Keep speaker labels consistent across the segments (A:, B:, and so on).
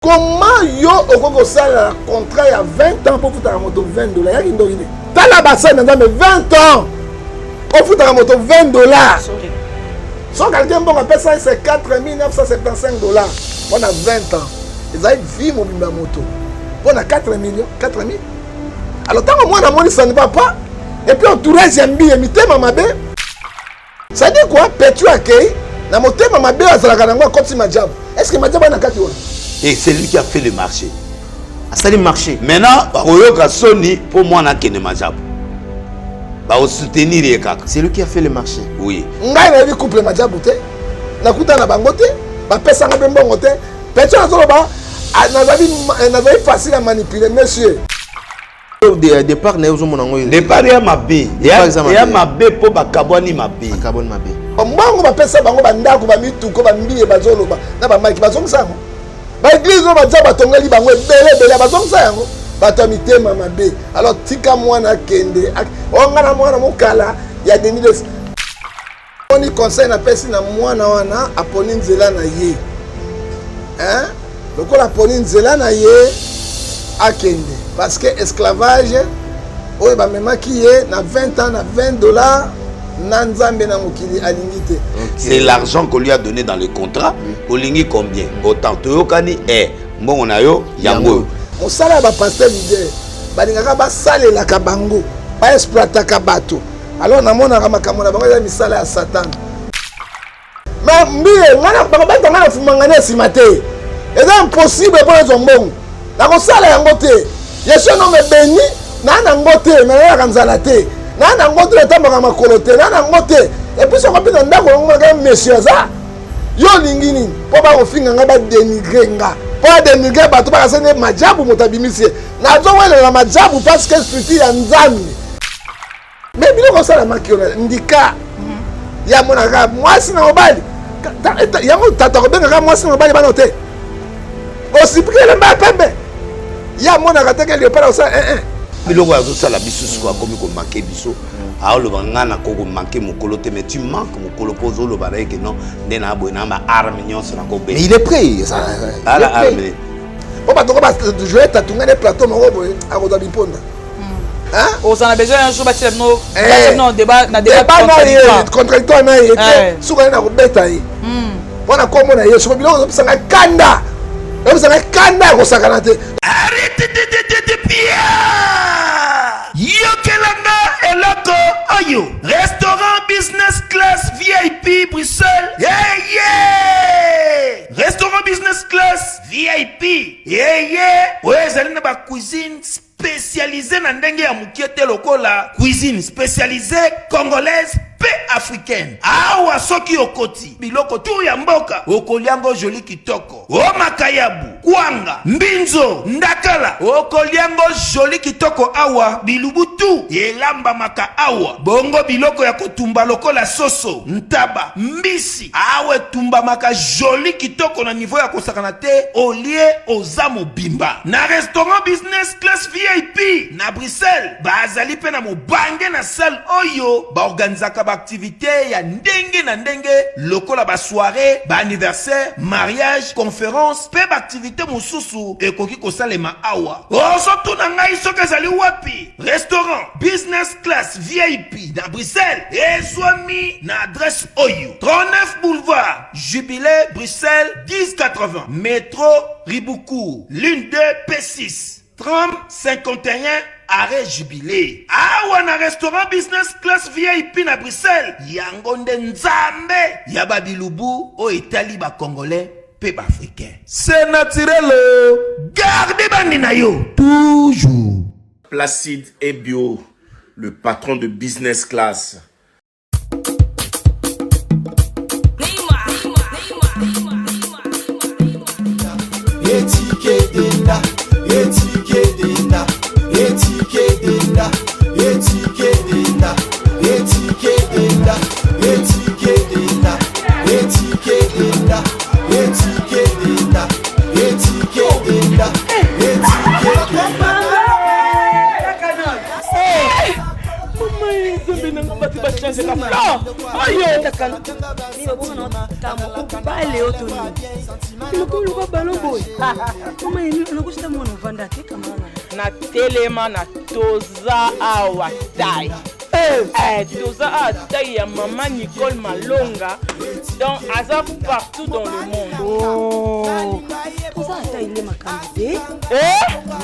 A: Comment yo okoki kosala contrat ya 20 ans mpo ofutaka moto 20 dollars ya kindoki te tala basali na nzambe 20 ans ofutaka moto 20 dollars soki alike mbongo apesa ye c'est 4975 dollars mpo na 20 ans ezali vie mobimba ya moto mpo na 4 millions 4000 alors ntango mwana amoni ça ne va pas et puis entourage ya mbiye mitema mabe Ça dit quoi? Petro akei na motema mabe azalaka nango akotisi majabu. Est-ce que majabu na kati wana?
B: Et c'est lui qui a fait le marché.
C: Asali marché.
B: Maintenant, bakoyoka soni mpo mwana akende majabu. Bakosoutenir ye kaka.
C: C'est lui qui a fait le marché.
B: Oui.
A: Ngai nayebi couple majabu te. Nakuta na bango te. Bapesanga mpe mbongo te. Petro azoloba nazali nazali facile à manipuler monsieur.
C: Départ na ye ozomona yango
B: départ ya mabe ya mabe mpo bakabwani mabe
C: bakabwani mabe
A: mbongo bapesa bango bandako bamituko bambiye bazoloba na bamaki bazongisa yango baeglize oyo baza batongeli bango ebele ebele bazongisa yango bato ya mitema mabe alors tika mwana akende o nga na mwana mokala ya denis les Poni conseil napesi na mwana wana aponi nzela na ye hein? Lokola aponi nzela na ye akende parce que esclavage oyo bamemaki ye na 20 ans na 20 dollars na nzambe na mokili alingi te.
B: C'est l'argent qu'on lui a donné dans le contrat. Olingi combien? Autant toyokani eh mbongo na yo yango oyo.
A: Mosala ya ba pasteur leader balingaka basalelaka bango ba exploitaka bato. Alors namonaka makambo na bango eza misala ya Satan. Mais mbiye ngai na bakobeta ngai na fumanga na nsima te. Eza impossible mpo nazwa mbongo. Nakosala yango te. Je suis un homme béni, naa na ngo te, mais nayaka nzala te. Naa na ngo te, natambaka makolo te, naa na ngo te. Et puis soko mpe na ndako yango monaka monsieur aza. Yo olingi nini? Mpo bakofinga ngai badenigre nga. Mpo badenigre bato bakasa nde majabu moto abimisi ye. Nazowelela majabu parce que structure ya Nzambe. Me biloko osala makiona ndika mhm. ya monaka mwasi na mobali yango tata akobengaka mwasi na mobali bana te osipiki elemba ya pembe ye amonaka te ke leopard akosala 1 1
B: biloko azosala biso sikoyo akomi komanke biso aoloba ngai nakoki komanke mokolo te mais tu manque mokolo mpo ozoloba na ye ke non nde na boye na ba arme nyonso nakobeta
C: il est prêt
B: ala arme
A: mpo bato ko bajoue tatunga nde plateau moko boye akozwa biponda
D: ozala na besoin un jour batia bino batia bino débat na débat contradictoire
A: contradictoire na ye te suka ye na kobeta ye mpo na kombo na yesu biloko ezopesa ngai kanda ezopesa ngai kanda ya kosakana te
E: yokela nga eloko oyo restaurant business class vip bruxelles yeye yeah, restaurant business class vip yeye oyo ezali na bacuisine Specialise na ndenge ya mukie te lokola cuisine specialise congolaise pe africaine. Awa soki okoti biloko tout ya mboka okolia ngo jolie kitoko. O makayabu, kwanga, mbinzo, ndakala okolia ngo jolie kitoko awa bilubu tout elambamaka awa. Bongo biloko ya kotumba lokola soso, ntaba, mbisi Awa etumbamaka jolie kitoko na niveau ya kosakana te olie oza mobimba. Na restaurant business class VIP na Bruxelles bazali pe na mobange na salle oyo ba organisaka ba activites ya ndenge na ndenge lokola ba soiree, ba anniversaire, mariage, conference pe ba activites mosusu ekoki kosalema awa. Ozotuna ngai soki ezali wapi? Restaurant Business Class VIP na Bruxelles ezwami na adresse oyo 39 boulevard Jubilé Bruxelles 1080 metro Riboucourt ligne 2 P6 tram 51 arrêt Jubilé. Awa na restaurant Business Class VIP na Bruxelles yango nde nzambe ya ba bilubu oyo etali ba Congolais pe ba africain. C'est naturel oh. Garde bandi na yo toujours.
F: Placide Ebio, le patron de business class.
G: Bale oyo toni lokoluka balo boye mama nakosita mwana ovanda te kamana
H: na telema na toza awa tai eh. Eh, toza awa tai ya mama Nicole Malonga donc aza partout dans le monde
G: oh. toza ata ile makambo te
H: eh?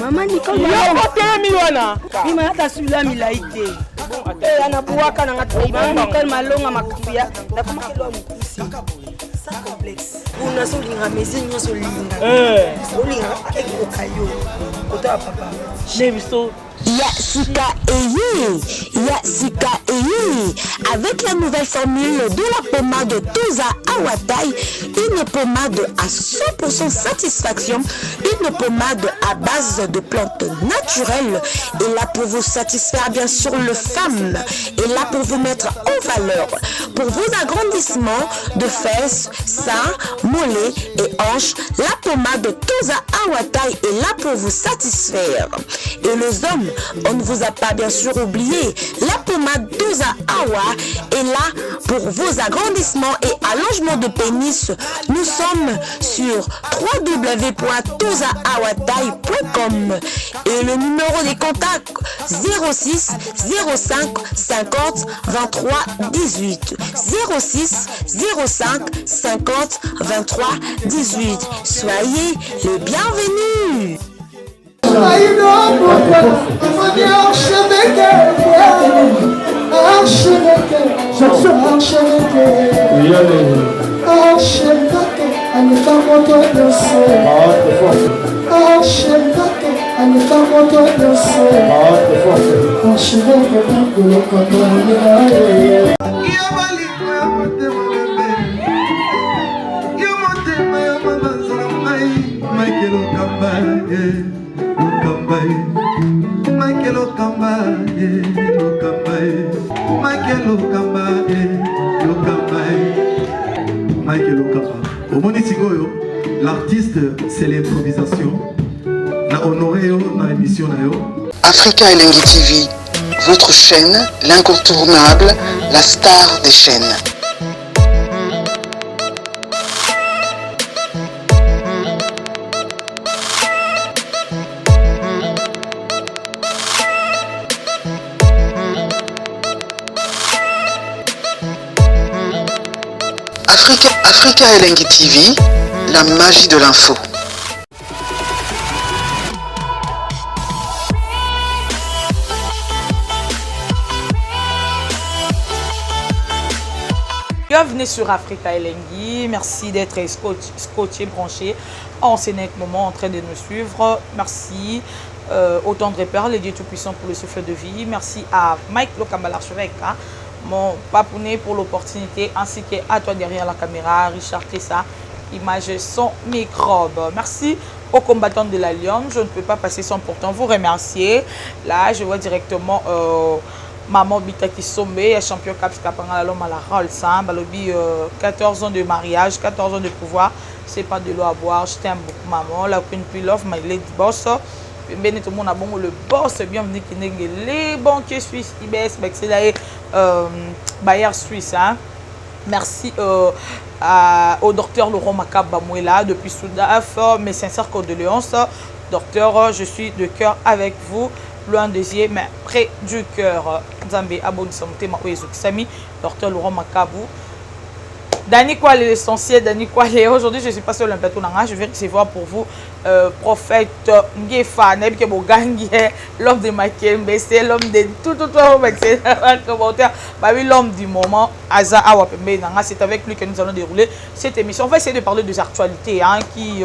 G: mama Nicole
H: Malonga telemi wana
G: mima ata sula milai te anabuwaka nanga mama Nicole Malonga makambo ya nakomakelwa mokusi sans complexe kuna so olingaka mesure nyonso olingaka eh. olingaka ekoka yo kota ya papa
H: ne biso
I: Ya Sika Eye, Ya Sika Eye, avec la nouvelle formule de la pommade Toza Awatai, une pommade à 100% satisfaction, une pommade à base de plantes naturelles, et là pour vous satisfaire bien sûr le femme, et là pour vous mettre en valeur, pour vos agrandissements de fesses, seins, mollets et hanches, la pommade Toza Awatai est là pour vous satisfaire. Et les hommes, on ne vous a pas bien sûr oublié. La pommade Toza Awa est là pour vos agrandissements et allongements de pénis. Nous sommes sur www.tozaawatai.com et le numéro des contacts 06 05 50 23 18 06 05 50 23 18. Soyez les bienvenus.
J: Omoni sikoyo l'artiste c'est l'improvisation na honoré yo na émission na yo.
K: Africa Elengi TV, votre chaîne, l'incontournable, la star des chaînes. Africa, Africa Elengi TV, la magie de l'info.
D: Bienvenue sur Africa Elengi. Merci d'être scotché, branché en ce moment en train de nous suivre. Merci euh, au tendre Père, le Dieu Tout-Puissant pour le souffle de vie. Merci à Mike Lokamba, l'archevêque, hein, mon papounet pour l'opportunité, ainsi qu'à toi derrière la caméra, Richard Tessa, image sans microbe. Merci aux combattants de la Lyon. Je ne peux pas passer sans pourtant vous remercier. Là, je vois directement... Euh, Maman Bita Kisombe, champion Caps Kapanga, l'homme à la Rolls, hein, balobi, 14 ans de mariage, 14 ans de pouvoir, c'est pas de l'eau à boire, je t'aime beaucoup maman, la Queen P Love, my lady boss, pembeni tout le monde a bon le boss, bienvenue Kinenge, les banquiers suisses, IBS, Bexela et Bayer Suisse, hein. Merci au docteur Laurent Makaba Mouela depuis Soudaf, mes sincères condoléances. Docteur, je suis de cœur avec vous, loin des yeux, mais près du cœur. Nzambe abonisa motema oyo ezokisami, docteur Laurent Makabu. Dani Kwale, l'essentiel, Dani Kwale. Aujourd'hui, je ne suis pas seul un plateau nanga. Je vais recevoir pour vous prophète Ngefa, Nabi Kebogangi, l'homme de Makembe, c'est l'homme de tout, tout, tout, c'est un commentaire. Bah oui, l'homme du moment, Aza Awa Pembe Nanga, c'est avec lui que nous allons dérouler cette émission. On va essayer de parler des actualités, hein, qui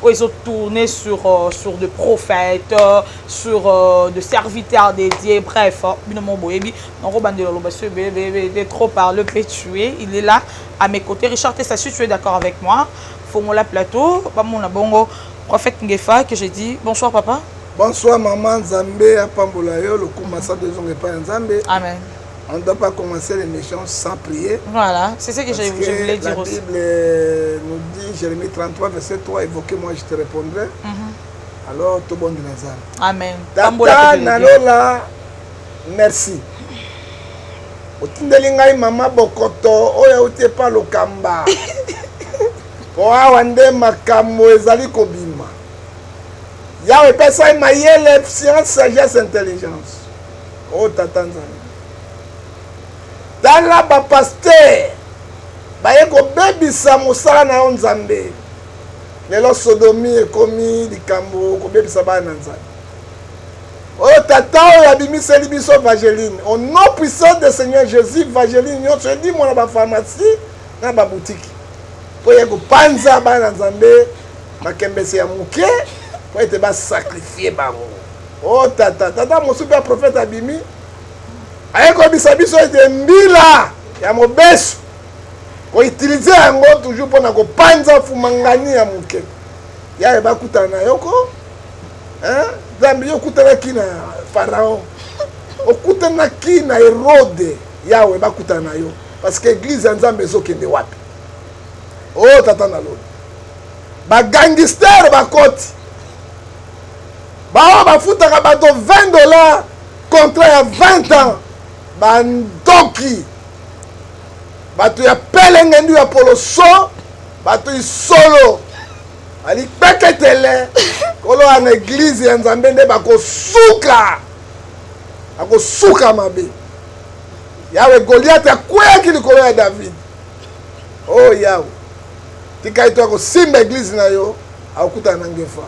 D: où ils ont tourné sur des prophètes, sur des serviteurs dédiés, bref, binomo boyebi, non Robin de Lolo, parce que trop par le peut tuer, il est là à mes côtés. Richard Tessa, si tu es d'accord avec moi, Fongola Plateau, Bamona Bongo, prophète Ngefa, que j'ai dit bonsoir papa.
A: Bonsoir maman Nzambe, Apambola yo, le Kumasa de Zongue pa Nzambe.
D: Amen.
A: On ne doit pas commencer l'émission sans prier.
D: Voilà, c'est ce que
A: Parce
D: je voulais
A: que
D: dire
A: la
D: aussi.
A: Bible nous dit, Jérémie 33, verset 3, évoquez-moi, je te répondrai. Alors, tout bon de Nazareth.
D: Amen.
A: Tata
D: Tambola,
A: Nalola, merci. Otindeli ngai mama bokoto oyo auti epa lokamba. Po awa nde makambo ezali kobima. Yawe pesa ye mayele, science, sagesse, intelligence. O oh, tata Nzambe. Tala ba pasteur baye kobebisa mosala na yo Nzambe. Lelo sodomie ekomi likambo kobebisa bana na Nzambe. Oyo tata oyo abimiseli biso vaseline au nom puissant de Seigneur Jésus, vaseline nyonso elimwa na ba pharmacie na ba boutique mpo ye kopanza bana na Nzambe makembese ya moke mpo ete basakrifie bango. O oh, tata tata mosusu mpe ya profete abimi aye koyebisa biso ete mbila ya mobesu koutilize yango toujours mpo na kopanza fumangani ya moke yaye bakutana na yoko Nzambe yo okutanaki na Pharaon, okutanaki na Herode, Yawe bakutana na yo parce que église ya Nzambe ezokende wapi? Oh tata na lola, bagangistere bakoti baoyo bafutaka bato 20 dollars contrat ya 20 ans, bandoki, bato ya pelengendu ya poloso, bato isolo alikpeketele kolo wana eglize ya nzambe nde bakosuka akosuka mabe yawe goliate akweyaki likolo ya david o oh, yawe tika ete akosimba eglize na yo akokutana na ngefa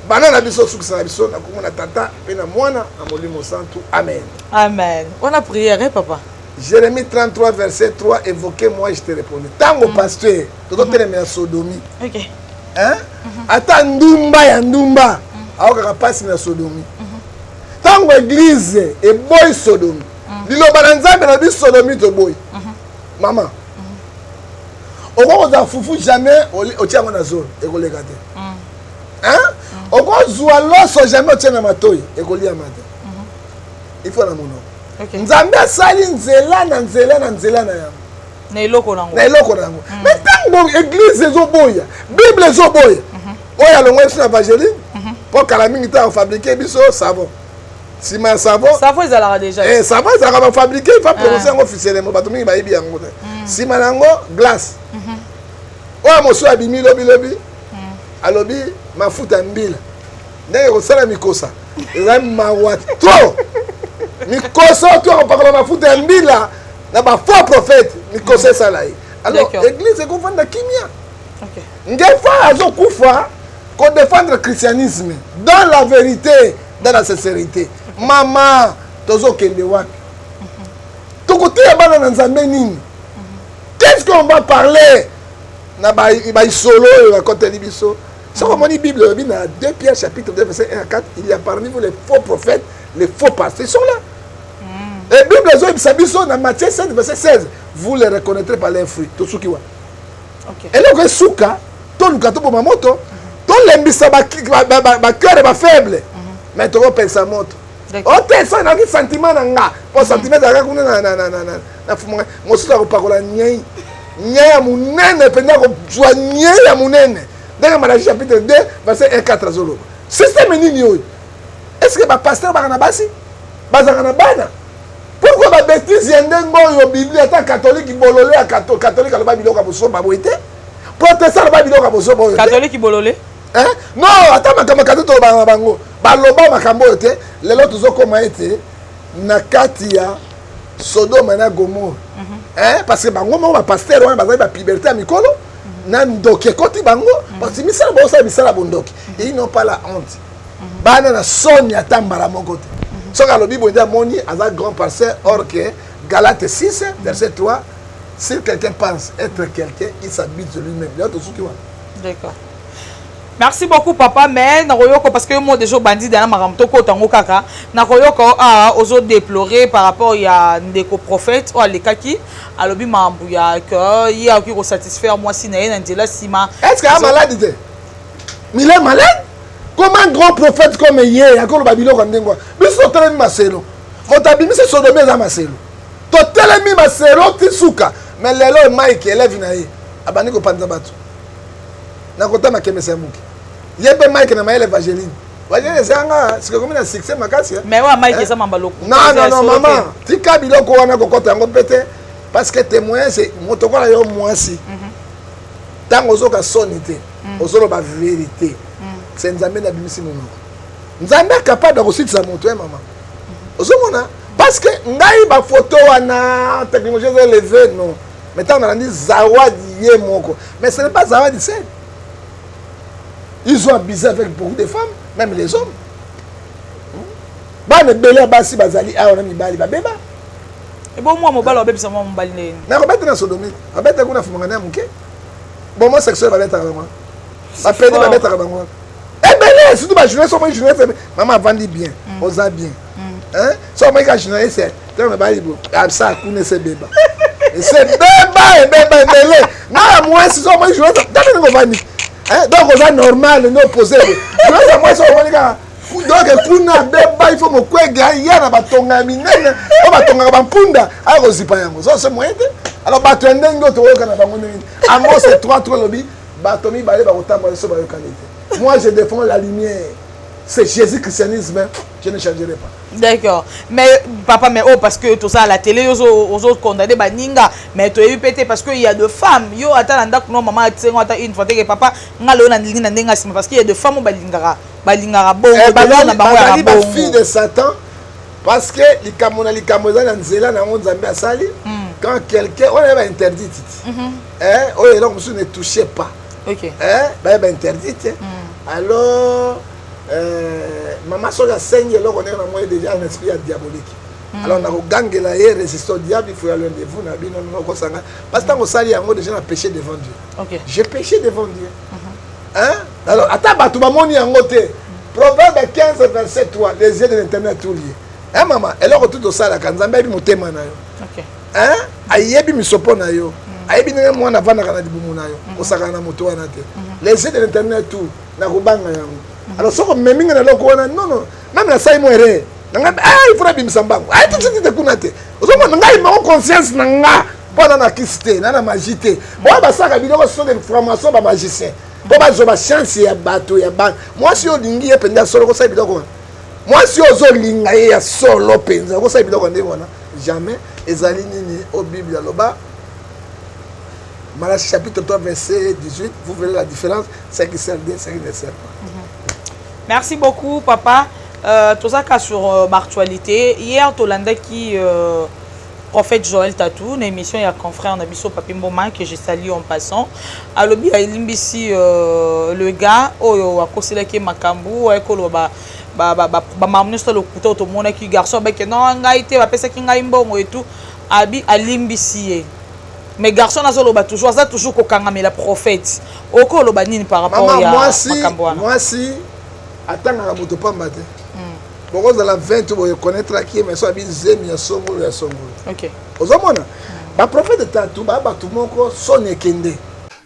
A: bana na biso sukisa na biso na komona tata mpe na mwana na molimo santu amen
D: amen wana prière eh, papa
A: Jérémie 33 verset 3 évoquez moi je te répondrai ntango mm. pasteur tozotelemela mm. sodomie
D: okay.
A: hein? mm -hmm. ata ndumba ya ndumba mm. aokaka mpasi na sodomie ntango mm -hmm. eglize eboyi sodomie mm. liloba na nzambe na biso sodomie toboyi mm -hmm. mama mm -hmm. okoki kozala fufu jamais otia yango na zolo ekoleka te mm. hein? mm. okozwa loso jamais otie na matoi ekoliama te mm -hmm. il faut na monoko
D: Okay.
A: Nzambe asali nzela na nzela na nzela na yango.
D: Na eloko na yango.
A: Na eloko na yango. Mm. Mais tango église ezoboya, Bible ezoboya. Mm -hmm. Oyo alongoli biso na vaseline mm -hmm. po kala mingi te afabriquer biso savon. Sima ya savon.
D: Savon ezalaka déjà.
A: Eh, savon ezalaka ba fabriquer, il faut prononcer ah. yango officiellement bato mingi bayebi yango te. Mm. Sima na yango glace. Mm -hmm. Oyo mosusu abimi lobi lobi. Mm. Alobi mafuta mbila. Ndenge kosala mikosa. Ezali mawa trop. Mikoso to akopakola mafuta ya mbila na ba faux prophète mikoso esala ye. Alors église ekovanda kimia. Ngefa azokufa ko défendre christianisme dans la vérité, dans la sincérité. Mama tozokende wapi? Tokoteya bana na Nzambe nini? Qu'est-ce qu'on va parler na baisolo oyo bakoteli biso? Soki omoni Bible elobi na 2 Pierre chapitre 2 verset 1 à 4, il y a parmi vous les faux prophètes, les faux pasteurs, ils sont là. Mm. Et Bible ezoyebisa biso na Matthieu 7 verset 16, vous les reconnaîtrez par leurs fruits. Tosuki wana.
D: Okay.
A: Eloko esuka, toluka toboma moto, tolembisa ba cœur ba faible. Mais tokopelisa moto. Ote soki nayoki sentiment na nga, po sentiment ezalaka kuna na fumanga, mosusu akopakola nyei. Nyei ya monene mpenza, akozwa nyei ya monene. Ndenge Malaki chapitre 2 verset 1 4 azoloba. Système nini oyo? Est-ce que ba pasteur baka na basi? Bazaka na bana? Pourquoi ba bêtise ya ndenge oyo Biblia ata catholique bolole ya catholique aloba biloko ya bosoba boye te? Protestant aloba biloko ya bosoba oyo te?
D: Catholique bolole?
A: Hein? Non, ata makambo ya catholique tolobaka na bango. Baloba makambo oyo te. Lelo tozokoma ete na kati ya Sodome na Gomorrhe. Hein? Parce que bango moko ba pasteur wana bazali ba puberté ya mikolo. Na ndoki ekoti bango parce que misala bosala misala bondoki. Ils n'ont pas la honte. Bana na soni ata mbala moko te. Soki alobi boye nde amoni aza grand pasteur or que Galate 6 verset 3 si quelqu'un pense être quelqu'un il s'abuse de lui-même. Lelo tosuki wana.
D: D'accord. Merci beaucoup papa mais nakoyoka parce que moi déjà bandi dana makambo tokota yango kaka nakoyoka ah ozo déplorer par rapport ya ndeko prophète oyo alekaki alobi makambo ya que ye akoki kosatisfaire mwasi na ye na nzela nsima.
A: Est-ce que a malade te? Il est malade? Comment un grand prophète comme ye akoloba biloko ya ndenge wana? Biso totelemi maselo. Moto abimisi sodomie eza maselo. Totelemi maselo ti suka. Mais lelo Mike élève na ye abandi kopanza bato. Na kota makemesa ya moke. Ye mpe Mike na mayele Evangeline. Wagner ezanga sikoyo komi na succès makasi.
D: Mais wa Mike eza mamba lokuta.
A: Non non non maman, tika biloko wana kokota yango pe te parce que témoin c'est moto kola yo mwasi. Tango ozoka soni te, ozoloba vérité. C'est Nzambe na bimisi monoko. Nzambe capable ya kosilisa moto hein maman. Ozomona parce que ngai ba photo wana technologie eza élevée non. Mais tango nalandi Zawadi ye moko. Mais ce n'est pas Zawadi seul. Ils ont abusé avec beaucoup de femmes, même les hommes. Bana ebele ya basi bazali awa na mibali babeba.
D: Ebo mwa mobali abebisa mwa mobali ndenge.
A: Na kobeta na sodomie, abeta kuna fumanga na moke. Bon homosexuel babetaka bango. Ba pede babetaka bango. Ebele surtout ba journaliste omoni journaliste mama avandi bien, oza bien. Hein? So omoni ka journaliste ntango na bali bo absa kuna ese beba. Ese beba ebeba ebele. Na ya mwasi so omoni journaliste tata ndenge ovandi. Hein? Donc oza normal nde opose boye. Journaliste ya mwasi omoni kaka donc kuna beba il faut mokwege aya na batonga ya minene oyo batongaka bampunda aya kozipa yango so se moyen te. Alors bato ya ndenge oyo tokoyoka na bango ndenge nini? Amos 3 3 elobi bato mibale bakotambola so bayokani te. Moi je défends la lumière. C'est Jésus christianisme, je ne changerai pas.
D: D'accord. Mais papa, mais oh, parce que tout ça à la télé, ozo condamné baninga, mais tu eu pété parce que il y a de femmes. Yo ata na ndako no maman tsengo ata une fois que papa nga leo na ndingi na ndenga sima parce qu'il y a de femmes balingaka balingaka bongo
A: eh,
D: na bango ya
A: bongo. Fille de Satan parce que likambo na likambo eza na nzela na yango Nzambe asali. Quand quelqu'un on ba interdit titi. Eh, oyo eloko mosusu ne touchez pas.
D: Okay.
A: Eh, ba ba interdit. Alors mama soki asengi eloko ndenge na moi déjà un esprit ya diabolique. Alors nakogangela ye résister au diable, il faut ya loin de vous na bino nokosanga parce que ntango osali yango déjà na péché devant Dieu.
D: Okay.
A: J'ai péché devant Dieu. Hein? Alors ata bato bamoni yango te. Proverbe 15 verset 3, les yeux de l'éternel tout lié. Hein mama, eloko tout osalaka Nzambe ayebi motema na yo.
D: Okay.
A: Hein? Ayebi misopo na yo. Ayebi ndenge mwana avandaka na libumu na yo. Osakana na moto wana te. Les yeux de l'éternel tout nakobanga yango. Alors soko omemi nga na eloko wana non non, même nasali mo erreur. Na nga ah il faut nabimisa mbango. Ah ti ti te kuna te. Ozomona ngai moko conscience na nga mpo na na kisi te, na na magie te. Oyo basalaka biloko ce sont des francs-maçons ba magiciens. Mpo bazwa ba chance ya bato ya bana. Mwasi oyo olingi ye mpenza solo kosala biloko wana. Mwasi oyo ozolinga ye ya solo mpenza okosala biloko ndenge wana jamais. Ezali nini oyo Bible aloba? Malachie chapitre 3 verset 18, vous verrez la différence, ce qui sert bien, ce qui ne sert pas.
D: Merci beaucoup papa. Tozaka sur actualité. Hier tolandaki prophète Joël Tatou, une émission ya confrère na biso Papi Mboma que je salue en passant. Alobi alimbisi le gars oyo akoselaki makambu ayekolo ba ba ba ba ba mamne so lokuta tomonaki garçon abaki non ngai te bapesaki ngai mbongo et tout. Abi alimbisi ye. Mais garçon azoloba toujours, aza toujours kokangamela prophète. Okoloba nini par rapport
A: Maman,
D: ya
A: mwasi,
D: makambo wana?
A: mwasi atangaka moto pamba te. Bokozala 20 boye connaître qui mais so abi zemi ya songolo ya songolo.
D: Okay.
A: Ozomona ba prophète tatu ba batu moko soni ekende.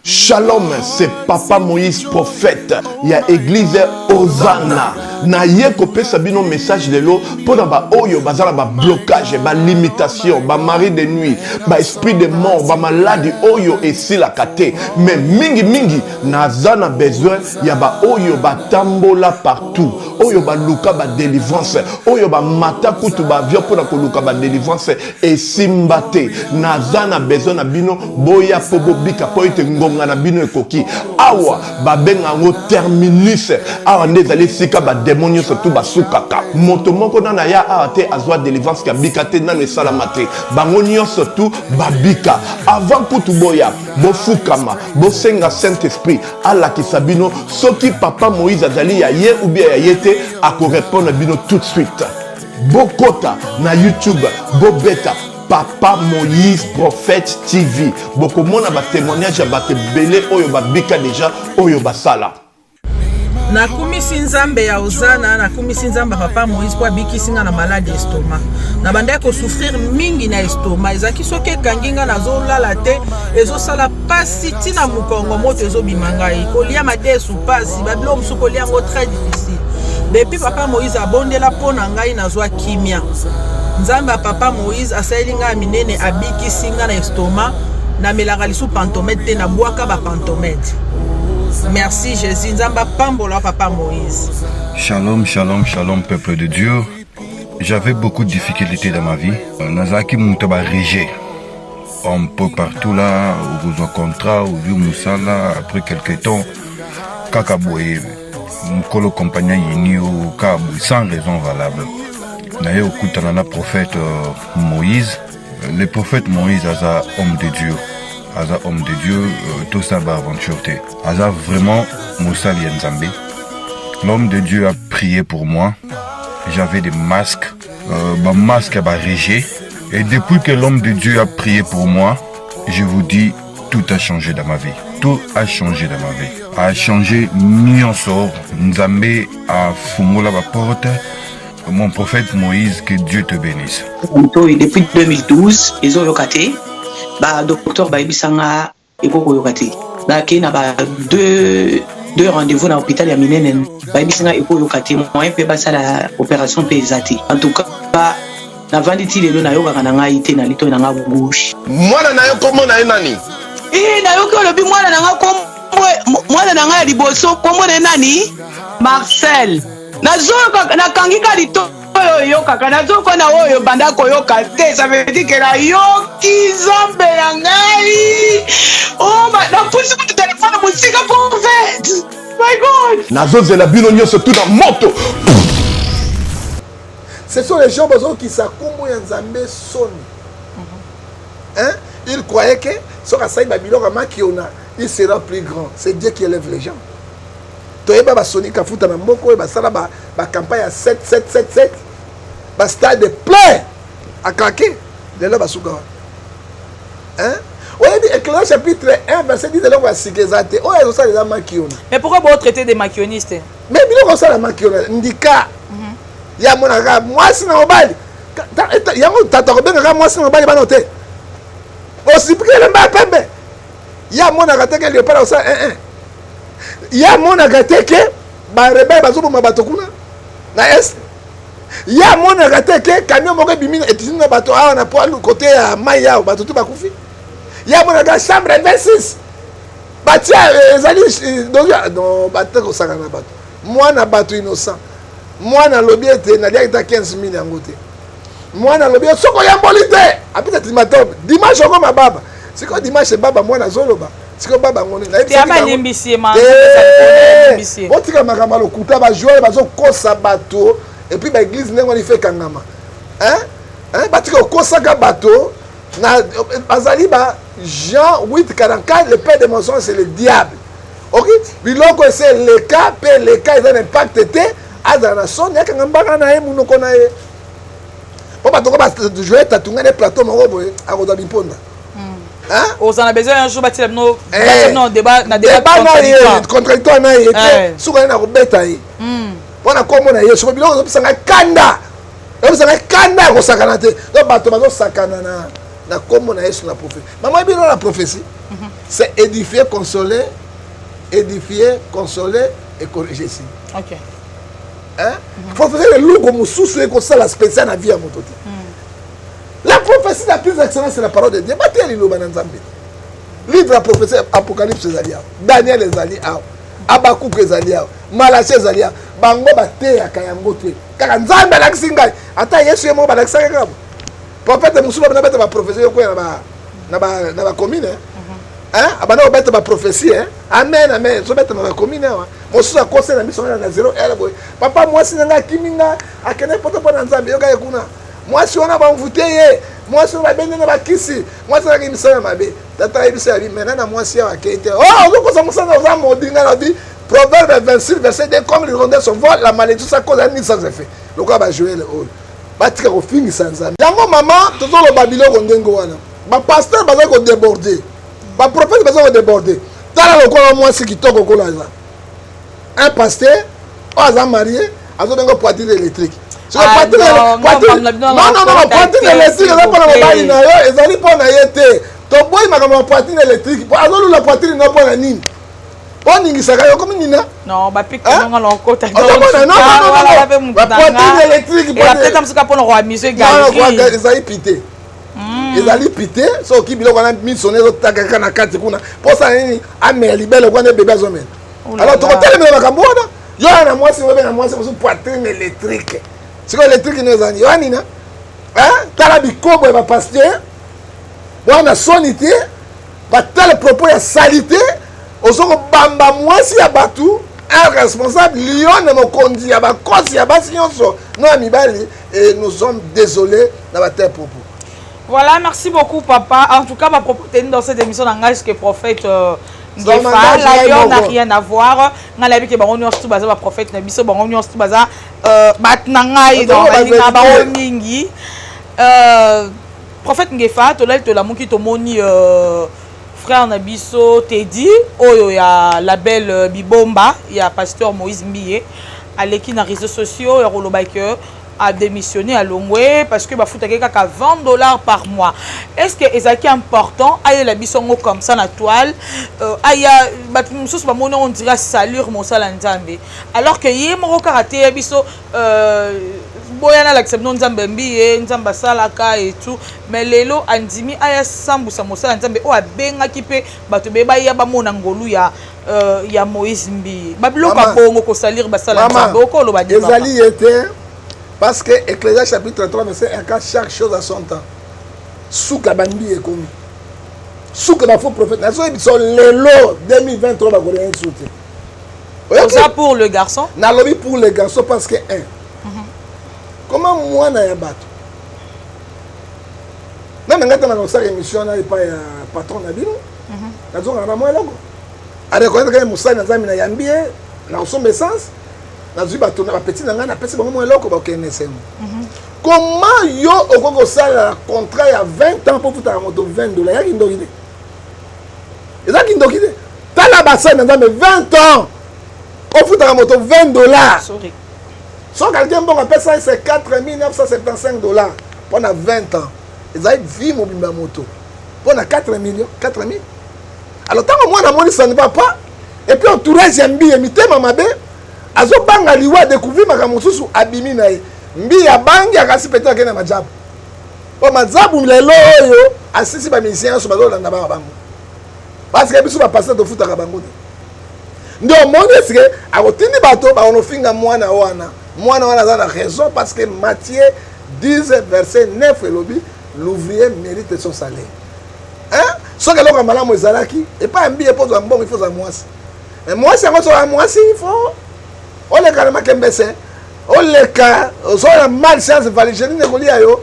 L: Shalom, c'est Papa Moïse prophète ya église Hosanna. Na ye kopesa bino message lelo pona ba oyo bazala ba blocage, ba limitation, ba mari de nuit, ba esprit de mort, ba maladie oyo esilaka te. Mais mingi mingi naza na besoin ya ba oyo batambola partout, oyo baluka ba délivrance, oyo ba mata kutu ba avion pona koluka ba délivrance esimba te. Naza na besoin na bino boya po bobika po ete ngonga na bino ekoki. Awa babenga yango terminus. Awa nde ezali esika ba démon nyonso tu basukaka. Moto moko nano aya awa te azwa délivrance ya bika te, nano esalama te. Bango nyonso tu babika. Avant kutu boya bofukama, bosenga Saint-Esprit alakisa bino soki Papa Moïse azali ya ye ou bien ya ye te, akorépondre bino tout de suite. Bokota na YouTube, bobeta Papa Moïse Prophète TV. Bokomona ba témoignage ya bato ebele oyo babika déjà, oyo basala.
M: Nakumisi Nzambe ya Hosanna, nakumisi Nzambe ya Papa Moïse po abikisi nga na malade estomac. Nabandaki kosouffrir mingi na estomac, ezalaki soki ekangi nga nazolala te, ezosala pasi ntina mokongo, moto ezobima ngai, kolia madesu pasi, ba biloko mosusu kolia yango très difficile. Depuis Papa Moïse abondela mpo na ngai nazwa kimia. Nzambe ya Papa Moïse asaleli ngai ya minene, abikisi nga na estomac, namelaka lisusu pantomètre te, nabwaka ba pantomètre. Merci Jesus, Nzambe apambola papa Moïse.
N: Shalom, shalom, shalom, peuple de Dieu. J'avais beaucoup de difficultés dans ma vie. Nazalaki moto ba rejet. Un peu partout là, okozwa contrat, ozwi mosala, après quelque temps, kaka boye, mokolo compagnie ayini yo, kaka boye, sans raison valable. Naye okutana na prophète euh, Moïse. Le prophète Moïse aza homme de Dieu. Aza homme de Dieu, euh, tosala ba aventure te. Aza vraiment mosali ya Nzambe. L'homme de Dieu a prié pour moi. J'avais des masques, euh, ba masque ya ba rejet. Et depuis que l'homme de Dieu a prié pour moi, je vous dis, tout a changé dans ma vie. Tout a changé dans ma vie. A changé nyonso. Nzambe a fungola ba porte. Mon prophète Moïse, que Dieu te bénisse.
O: Oyo depuis 2012 ezoyoka te ba docteur bayebisa nga ekoki koyoka te bakei na ba deux deux rendez-vous na hôpital ya minene bayebisi nga ekoyoka te moyen mpe basala opération mpe eza te en tout cas navandi ti lelo nayokaka na ngai te na litoi na nga gauche
L: mwana na yo nkombo na ye nani
O: ee nayoki olobi mwana na nga kombo mwana na ngai ya liboso nkombo na ye nani marcel nazoyoka nakangi ka litoi oyo oyokaka nazoyoka na oyo banda koyoka te ça veut dire que nayoki nzambe na ngai oh, napusi kutu telefone mosika prophète my god
L: nazozela bino nyonso tu na moto
A: Ce sont les gens bazokisa kombo ya Nzambe soni. Hein? Il croyait que soki asali ba biloko ya makiona, il sera plus grand. C'est Dieu qui élève les gens. Toyeba ba Sony Kafuta na mboka oyo basala ba ba campagne ya 7 7 7 7 ba stade plein à craquer. Lelo basuka wana. Hein? oyebi éclairage chapitre 1 verset 10 eloko ya sika eza te oyo azosala eza makiona
D: mais pourquoi bo traiter des makionistes
A: mais biloko osala makiona ndika mhm. ye amonaka kaka mwasi na mobali yango tata akobengaka mwasi na mobali bana te osipiki elemba ya pembe ye amonaka te ke leopard akosala 1 ye amonaka te ke barebele bazoboma bato kuna na est ye amonaka te ke camion moko ebimi etindi na bato awa na poilu kote ya mai awa bato te bakufi ye amonaka chambre 26 batia eh, ezali eh, donc non bate kosakana na bato mwana bato innocent mwana alobi ete naliaki ta 15 000 yango te mwana alobi soki oyamboli te apesa ultimatum dimanche okoma baba sikoyo dimanche baba mwana azoloba sikoyo baba yango nini otika makambo ya lokuta bajoueur bazokosa bato epuis baeglise ndenge wana ife ekangama batika kokosaka bato na bazali ba Jean 8 44 le père de mensonge c'est le diable ok biloko ese eleka mpe eleka eza na impact te azala na soni akanga mbanga na ye monoko na ye mpo bato ko bajoye tatunga ne plateau moko boye akozwa bimponda
D: hmm. ozala na besoin un jour batila bino eh. débat na
A: débat na ye contradictoire na ye te eh. suka ye na kobeta ye hmm. mpo na kombo na ye soko biloko ezopesa ngai kanda ezopesa ngai kanda ya kosakana te donc bato bazosakana na na kombo na yesu na prophétie mama bino na prophétie mhm. c'est édifier consoler édifier consoler et corriger si
D: okay.
A: hein? Mm -hmm. prophétie eloko mosusu ekosala spécial na vie ya moto te mm. la prophétie la plus excellente c'est la parole de dieu bateya liloba na nzambe livre ya prophétie apocalypse ezali awa daniel ezali awa abakuku ezali awa malachi ezali awa bango bateyaka yango te kaka nzambe alakisi ngai ata yesu ye moko balakisaki kaka prophète mosusu babanda beta baprofesie yokwea na bacommune mhm. abanda kobeta baprofesie amen amen ezobeta na bacommune awa mosusu akosi na miso na zero heure boye papa mwasi na ngai akimi nga akende poto mpo na nzambe yoka ye kuna mwasi wana bamvute ye mwasi wana babende na bakisi mwasi azalaki misala mabe tata ayebisa yabi mena na mwasi awa akei te oh ozokosa mosala oza modi ngai nabi proverbe 26 verset 2 comme l'hirondelle son vol la malédiction sa cause ni sans effet lokola bajoele oyo batika kofingisa nzambe yango mama tozoloba biloko ndenge wana bapasteur bazali kodeborde baprofete bazali kodeborde tala lokola mwasi kitoko kola aza un pasteur oyo aza marie azobenga poitrine électrique ah, poitrine électrique eza mpona mobali na yo ezali mpo na ye te toboyi makambo ya poitrine électrique azolula poitrine no mpo na nini oningisaka yo komi nina
D: non bapike nonga na okota
A: poitrine électrique
D: peut-être mosuka mpona koamuse galerie
A: ezali pite hmm. ezali pite soki biloko wana misone ezotakaka na kati kuna mposa nini amela libele wana ebebe azomela. Alors tokotelemela makambo wana. Yo ya na mwasi obe na mwasi mosusu poitrine électrique. Sikoyo électrique no ezali yo nina? Hein? Tala bikobo ya ba pasteur. Bwana soni te. Batala propos ya salite. Ozo kobamba mwasi ya bato un responsable lion mokonzi ya bakosi ya basi nyonso no ya mibali et nous sommes désolés na ba tel propos.
D: Voilà, merci beaucoup papa. En tout cas, ma propos tenus dans cette émission n'engage que prophète euh, Ngefa, la lion n'a rien à voir. Nga nayebi ke bango nyonso baza ba prophète na biso, bango nyonso baza euh, bat na ngai donc balinga bango mingi. Euh, prophète Ngefa, tolali tolamuki tomoni euh, frère na biso Teddy oyo ya label euh, Bibomba ya pasteur Moïse Mbiye aleki na réseaux sociaux ya koloba que a démissionné alongwe parce que bafutaki kaka 20 dollars par mois. Est ce que ezalaki important ayela biso yango comme ça na toile, aya bato mosusu bamoni on dirait salir mosala Nzambe, alors que ye moko kaka teya biso boya nalakisa bino Nzambe mbi ye Nzambe asalaka et tout? Mais lelo andimi aya sambusa mosala Nzambe oyo abengaki mpe bato beye baya bamona ngolu ya Moïse Mbi. Babiloko ya bongo kosalir basala Nzambe, okoloba?
A: Ezali ye te, parce que Ecclésiaste chapitre 3 verset 1, quand chaque chose a son temps. Suka bambi ekomi, suka bafaux prophète. Nazoyebi biso lelo 2023 bakolia su te.
D: Oza pour le garçon?
A: Nalobi pour le garçon parce que un comment mwana ya bato nani ngai ntango kosala émission wana epai ya patron na bino, nazongaka na mwa eloko areconnaître kaka mosali na Nzambe. Nayambi ye na kosomba essence, nazwi bato na bapeti na ngai, napesi bango mwa eloko, bakokende esengo. Comment yo okoki kosala contrat ya 20 ans mpo futaka moto 20 dollar? Eyaki ndoki te, ezalaki ndoki te. Tala basali na Nzambe, 20 ans ofutaka moto 20 dollars. So calcul mbongo apesa ye, c'est 4975 dollars mpo na 20 ans. Ezali vie mobimba ya moto mpo na 4 millions 4000. Alors ntango mwana amoni ça ne va pas, et puis entourage ya Mbiye mitema mabe, azobanga liwa, adécouvrir makambo mosusu, abimi na ye. Mbiye abangi, akasi peut-être akende na majabu po mazabu. Lelo oyo asisi bamusicien nyonso bazolanda baka bango, parce que biso bapasteur tofutaka bango te. Nde omoni esike akotindi bato bakonofinga mwana wana. Mwana wana aza na raison, parce que Matthieu 10 verset 9 elobi: "L'ouvrier mérite son salaire." Hein? Soki eloko ya malamu ezalaki epai ya Mbiye, mpo ozwa mbongo ifo ozwa mwasi. Mais mwasi yango, soki mwasi, ifo oleka na makembese, oleka soki na malchance valigéline ekolia yo,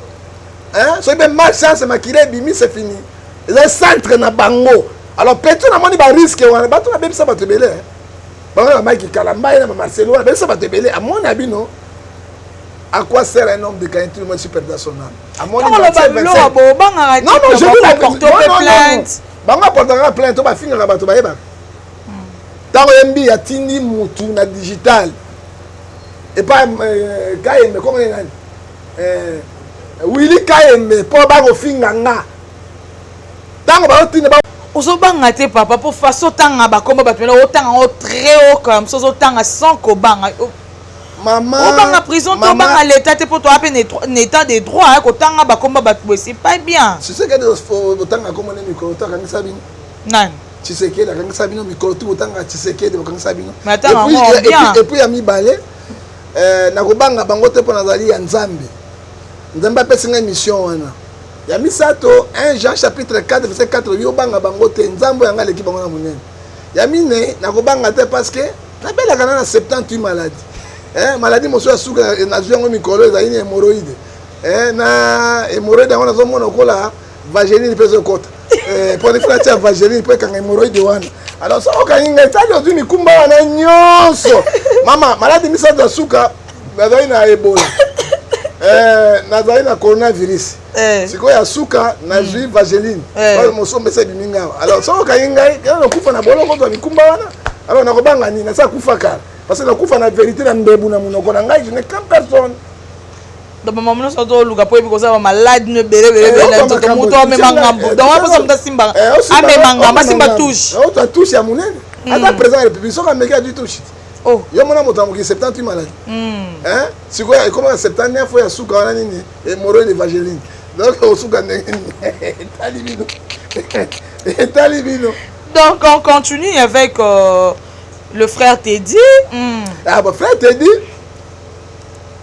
A: soki mpe malchance makila ebimi, c'est fini. Eza centre na bango. Alors petit, namoni barisque wana, bato nabebisa bato ebele, bango na Mike Kalamba ye na bamarcelo wana, bebisa bato ebele. Amoni ya bino, à quoi sert un homme de gagner tout le monde si perdre son âme?
D: Amoni, bobangaka.
A: Non, non, je dis la non, non, non, bango aportaka plainte to bafingaka bato, bayebaka ntango ye Mbi atindi mutu na digital epai Kayembe, komone nani, Willy Kayembe, mpo bakofinga nga ntango bazotinda.
D: Ozobanga te papa, mpo façon otanga bakomba bato mena, otanga yango très haut comme so, ozotanga sans kobanga.
A: Mama,
D: obanga prison te, obanga l'état te, mpo toya mpe na état de droit. Kotanga bakomba bato boye, c'est pas bien.
A: Tshisekedi botanga kombo ne mikolo to akangisa bino.
D: Nani?
A: Tshisekedi akangisa bino mikolo tu botanga Tshisekedi, bakangisa bino.
D: Et
A: puis ya mibale, nakobanga bango te mpo nazali ya Nzambe. Nzambe apesi ngai mission wana. Ya misato, 1 Jean chapitre 4 verset 4: yo obanga bango te, Nzambe oyo yanga aleki bango na monene. Ya minei, nakobanga te parce que nabelaka na 78 maladie. Maladie mosusu ya suka nazwi yango mikolo ezali na hémorroïde. Na hémorroïde yango nazomona okola vaseline mpe ezokota mpo nifuna tia vaseline mpo ekanga hémorroïde wana. Alors soki okangi ngai, tali ozwi mikumba wana nyonso. Mama, maladie misato ya suka, nazali na Ebola, nazali na coronavirus, sikoyo ya suka nazwi vaseline mosomba esa ebimi ngawa. Alors soki okangi ngai, nakufa na boloko, ozwa mikumba wana. Alors nakobanga nini? Nasa kufa kala, parce que nakufa na vérité na mbebu na monoko na ngai. Je ne crains personne.
D: Donc mama nyonso toluka mpo yebi kozala bamaladi no ebele ebele ebele na nzoto, moto amema ngambo. Donc wana mposa moto asimba, amema ngambo, asimba touche.
A: Ozwa touche ya monene. Ata président ya République soki ameki, azwi touche te. Yo mona moto ya mokili, 78 maladie, sikoyo ekoma na 79 oyo ya suka wana nini, hémorroïde, vaseline. Donc osuka ndenge nini? Etali bino, etali bino.
D: Donc on continue avec euh, Le frère Teddy
A: mm. Ah, ba frère Teddy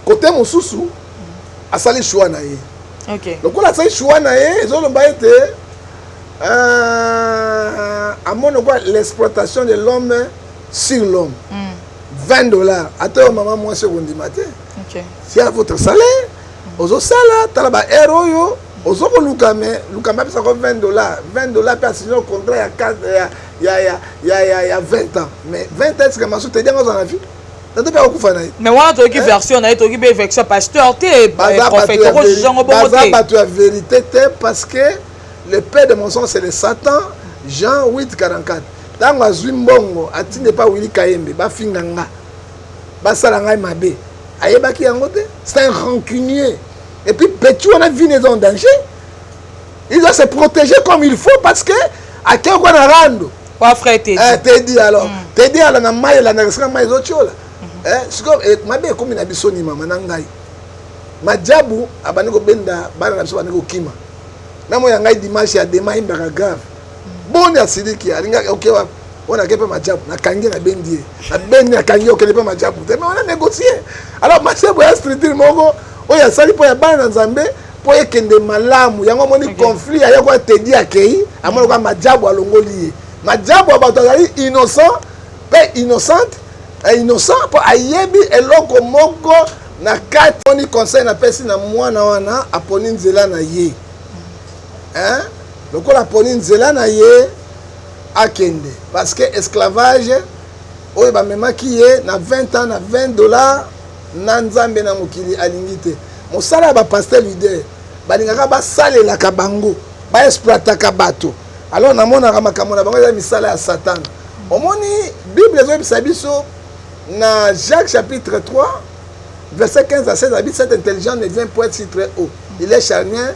A: côté mosusu asali choix na ye.
D: Okay.
A: Lokola asali choix na ye ezoloba ete euh, amoni kwa l'exploitation de l'homme sur l'homme. Mm. 20 dollars ata yo mama mwasi okondima te.
D: Okay.
A: Si à votre salaire ozosala tala ba heure oyo ozo koluka me luka mpe apesaka 20 dollars 20 dollars mpe asigne contrat ya ya ya ya ya ya ya 20 ans mais 20 ans esika masu tedi yango azala na vie tata mpe akokufa na ye
D: mais wana toyoki eh? version na ye toyoki mpe version pasteur te prophète tokojuge yango bongo te
A: baza bato ya vérité te parce que le père de mensonge c'est le satan Jean 8 44 ntango azwi mbongo atindi epa Willy Kayembe bafinga nga basala ngai mabe ayebaki yango te c'est un rancunier et puis petit wana vie eza en danger il doit se protéger comme il faut parce que akei kwa na rando
D: wa frère Teddy
A: eh, Teddy alors mm. Teddy ala na mai elandaka esika mai ezotiola mm -hmm. eh, sikoyo eh, mabe ekomi na biso ni mama na ngai majabu abandi kobenda bana na biso bandi kokima na moi ya ngai dimanche ya dema ayimbaka grave mm. boni asiliki alingaki oke wapi oyo nake mpe majabu nakangi nabendi ye nabendi nakangi okende mpe majabu te mais wana négocie alors majabu ya structure moko oyo asali mpo ya bana na nzambe mpo ekende malamu yango amoni conflit aya kwa tedi akei amoni kwa majabu alongoli ye majabu ya bato azali innocent mpe innocente eh, innocent mpo ayebi eloko moko na kati moni conseil napesi na mwana wana aponi nzela na ye hein? lokola aponi nzela na ye akende parce que esclavage oyo bamemaki ye na 20 ans na 20 dollars na nzambe na mokili alingi te mosala ya bapaster leader balingaka basalelaka bango baexploitaka bato alors namonaka makambo na bango eza misala ya satana omoni bible ezoyebisa biso na jacques chapitre 3 verset 15 à 16 abi cette intelligence ne vient point si très haut il est charnien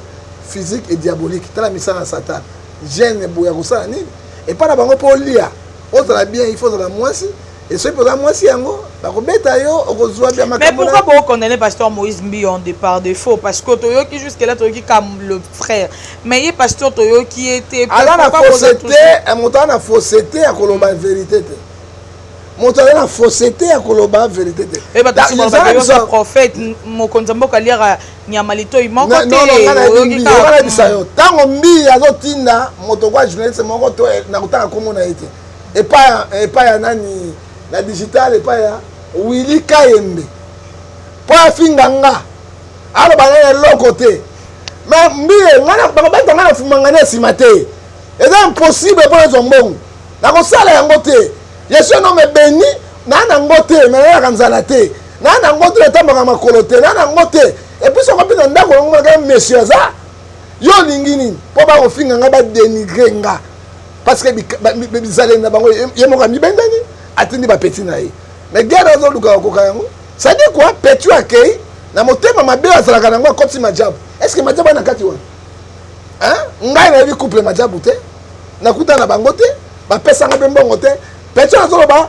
A: physique et diabolique tala misala ya satana jeune boye akosala nini epai na bango mpo olia ozala bien il faut ozala mwasi et soki mpoza mwasi yango bakobeta yo okozwa bia
D: mais pourquoi bo condamner pasteur Moïse Mbiye en départ défaut parce que toyoki jusque là toyoki comme le frère mais ye pasteur toyoki ye te
A: aza na fausseté eh, moto aza na fausseté ya koloba vérité te moto aza na fausseté ya koloba vérité te
D: eh, bato prophète mokonzi ya mboka aliaka nyama litoi moko te
A: nayebisa yo ntango mbiye azotinda moto kwa journaliste moko to eh, nakotanga nkombo na ye te epai ya nani na digital epai ya willi kayembe mpo afinga nga aloba ngai eloko te me mbiye bakobeta ngai na fumanga na nsima te eza impossible mpo nazwa mbongo nakosala yango te je suis un homme béni naa nango te me nayaka nzala te naa nango te natambaka makolo te naa nango te epuis soko mpe na ndako yango monaka monsieur aza yo olingi nini mpo bakofinga nga badenigre nga parce que bizaleli na bango ye moko amibendani atindi bapeti na ye mais guerre azoluka kokoka yango cest quoi petit akei na motema mabe azalaka nango akotisi majabu est ce que majabu ana kati wana ngai nayebi couple majabu te nakuta na bango te bapesanga mpe mbongo te petit azoloba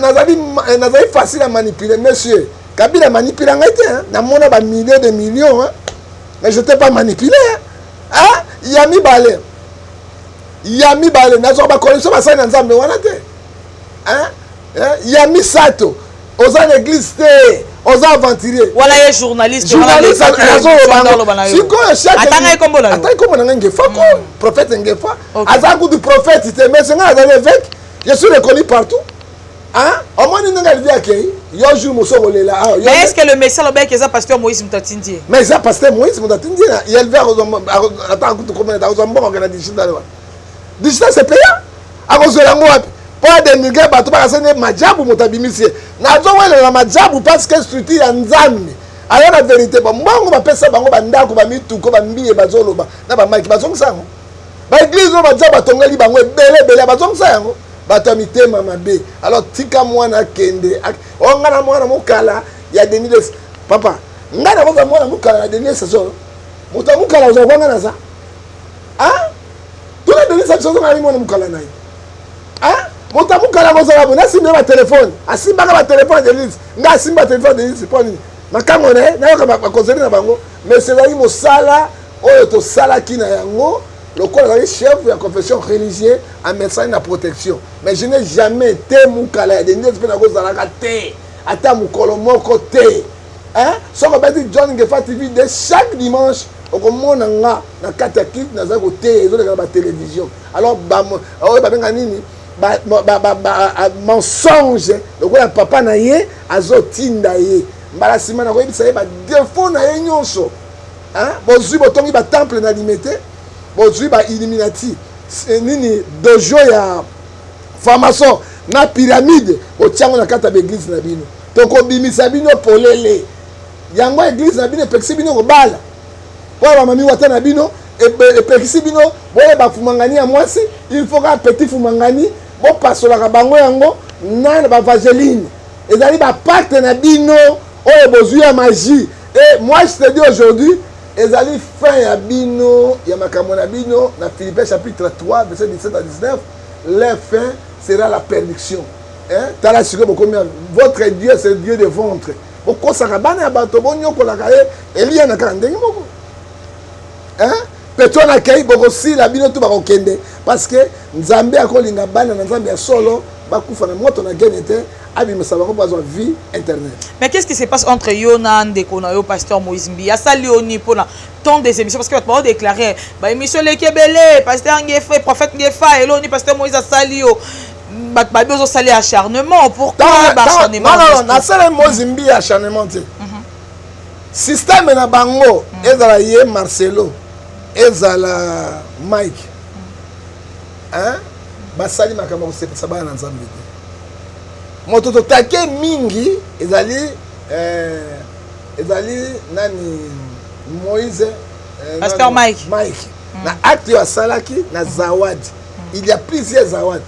A: nazali nazali facile à manipuler monsieur kabila manipula ngai te namona ba milliers de millions hein? mais je t'ai pas manipulé hein? ya mibale ya mibale nazwaka baconnexion basali na nzambe wana te hein? ya misato oza na église te oza aventurier
D: wala ye journaliste
A: journaliste azoloba sikoyo atangai kombo na atangai kombo na ngai ngefa ko mm. prophète ngefa aza kutu prophète te mais ngai azali évêque je suis reconnu partout hein omoni ndenge alibi akei yo jour mosusu okolela
D: ah, mais est ce que le messie alobaki eza pasteur moïse moto atindi ye
A: mais eza pasteur moïse moto atindi ye ye alibi ata kutu komona akozwa mbongo akenda digital wana digital c'est payant akozwela yango wapi mpo adenigre bato bakasa nde majabu moto abimisi ye nazowelela majabu parce que structure ya nzambe aya na verité ba mbongo bapesa bango bandako bamituko bambiye bazoloba na bamaki bazongisa yango baeglize oyo baja batongeli bango ebele ebele bazongisa yango bato ya mitema mabe alors tika mwana akende o oh, ngai na mwana mokala ya denis les papa ngai nakozwa mwana mokala ya denis les solo moto ya mokala ozwa kwa ngai naza tuna denis biso ozonga mwana mokala na ye moto ya mokala kozala boye nasimba ye batelefone asimbaka batelefone ya denis ngai asimba telefone ya denis mpo nini makango na ye nayoka bakonzeli na bango mais ezalaki mosala oyo tosalaki na yango. Lokola azali chef ya confession religieuse, amesani na protection. Mais je n'ai jamais été mukala ya Denis mpe nakozalaka te ata mokolo moko te. Hein? Soki obeti John Ngefa TV de chaque dimanche okomona nga na kati ya clip nazali koteya ezoleka na batelevision. Alors oyo babenga nini ba, ba, ba, ba, mensonge lokola papa na ye azotinda ye mbala nsima nakoyebisa ye badefo na ye nyonso. Bozwi botongi batemple na limete, bozwi ba illuminati eh, nini dojo ya franc-maçon na pyramide botiango na kati ya baeglize na bino, tokobimisa bino polele. Yango eglize na bino epekisi bino kobala mpo ya bamami wata na bino, epekisi bino boyeba fumangani ya mwasi, il faut kaka petit fumangani bopasolaka bango yango na bavaseline. Ezali bapacte na bino oyo bozwi ya magie. Et moi je te dis aujourd'hui, ezali fin ya bino ya makambo na bino na Philippiens chapitre 3 verset 17 à 19, leur fin sera la perdition. Hein? Tala sikoyo bokomi votre Dieu c'est Dieu de ventre. Bokosaka bana ya bato, bonyokolaka ye Eliya na kaka ndenge moko. Hein? Petro na kei bokosila bino tu bakokende parce que Nzambe akolinga bana na Nzambe ya solo bakufa na moto na gene te, abimisa bango bazwa vie internet.
D: Mais qu'est-ce qui se passe entre yo na ndeko na yo pasteur Moïse Mbiye? Asali yo ni pona tant des émissions parce que bato bao déclarer ba émission eleki ebele, pasteur Ngefa, prophète Ngefa, elo ni pasteur Moïse asali yo bato babi ozosali acharnement. Pourquoi ba acharnement?
A: Non, non, nasala Moïse Mbiye acharnement te. Système na bango ezala ye Marcelo, ezala Mike, hein? Basali makambo ya kosepelisa bana na Nzambe te. Moto totake mingi ezali ezali nani Moïse,
D: Pasteur
A: Mike.
D: Mike.
A: Na acte oyo asalaki na Zawadi. Il y a plusieurs Zawadi.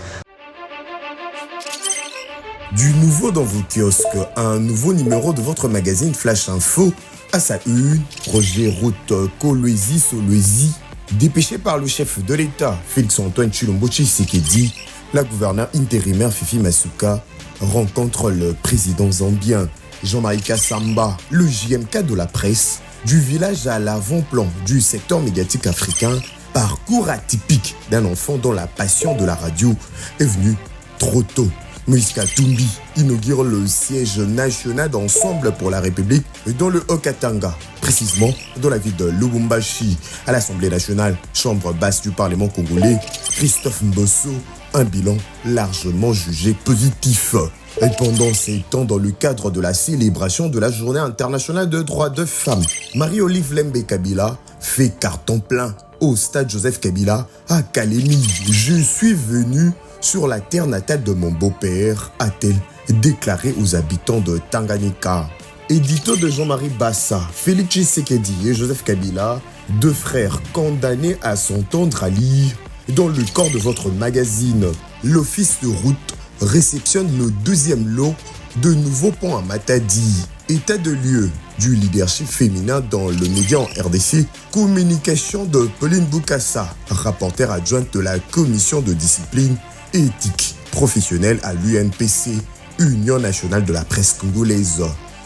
P: Du nouveau dans vos kiosques, un nouveau numéro de votre magazine Flash Info à sa une, projet route Kolwezi-Solwezi, dépêché par le chef de l'État, Félix-Antoine Tshilombo Tshisekedi, la gouverneure intérimaire Fifi Masuka rencontre le président zambien Jean-Marie Kassamba, le JMK de la presse, du village à l'avant-plan du secteur médiatique africain, parcours atypique d'un enfant dont la passion de la radio est venue trop tôt. Moïse Katumbi inaugure le siège national d'Ensemble pour la République dans le Haut-Katanga, précisément dans la ville de Lubumbashi. À l'Assemblée nationale, chambre basse du Parlement congolais, Christophe Mbosso, un bilan largement jugé positif. Et pendant ces temps, dans le cadre de la célébration de la Journée internationale de droits de femmes, Marie-Olive Lembe Kabila fait carton plein au stade Joseph Kabila à Kalemi. Je suis venu sur la terre natale de mon beau-père, a-t-elle déclaré aux habitants de Tanganyika. Édito de Jean-Marie Bassa, Félix Tshisekedi et Joseph Kabila, deux frères condamnés à s'entendre à lire dans le corps de votre magazine. L'office de route réceptionne le deuxième lot de nouveaux ponts à Matadi. État de lieu du leadership féminin dans le média en RDC, communication de Pauline Bukassa, rapporteure adjointe de la commission de discipline éthique professionnelle à l'UNPC, Union nationale de la presse congolaise.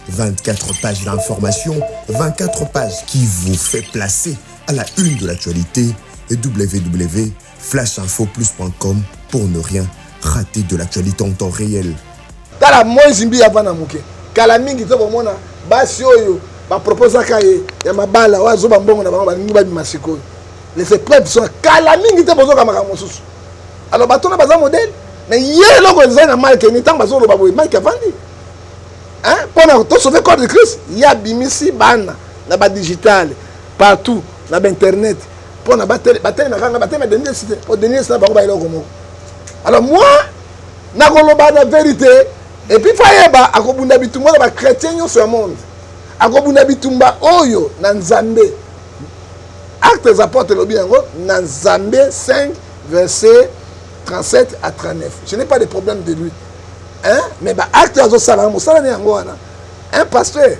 P: 24 pages d'informations, 24 pages qui vous fait placer à la une de l'actualité et www.flashinfoplus.com pour ne rien rater de l'actualité en temps réel.
A: Tala Moïse Mbiye avanda moke kala mingi to komona basi oyo baproposaka ye ya mabala oyo azoba mbongo na bango balingi babima sikoyo. Les épreuves sont kala mingi te bozoka makambo mosusu. Alors bato na baza modèle mais ye eloko ezali na Mike ni ntango bazoloba boye Mike avandi hein mpona to sauver corps de Christ ye abimisi bana na ba digital partout na ba internet mpona batelemaka nga batelema Denis Lessie te mpo Denis Lessie na bango ba eloko moko. Alors moi nakoloba na vérité et puis faut ayeba akobunda bitumba na ba chrétien nyonso ya monde, akobunda bitumba oyo na Nzambe. Actes des Apôtres elobi yango na Nzambe 5 verset 37 à 39. Je n'ai pas de problème de lui. Hein? Mais ba actes azosala mosala ne yango wana. Un pasteur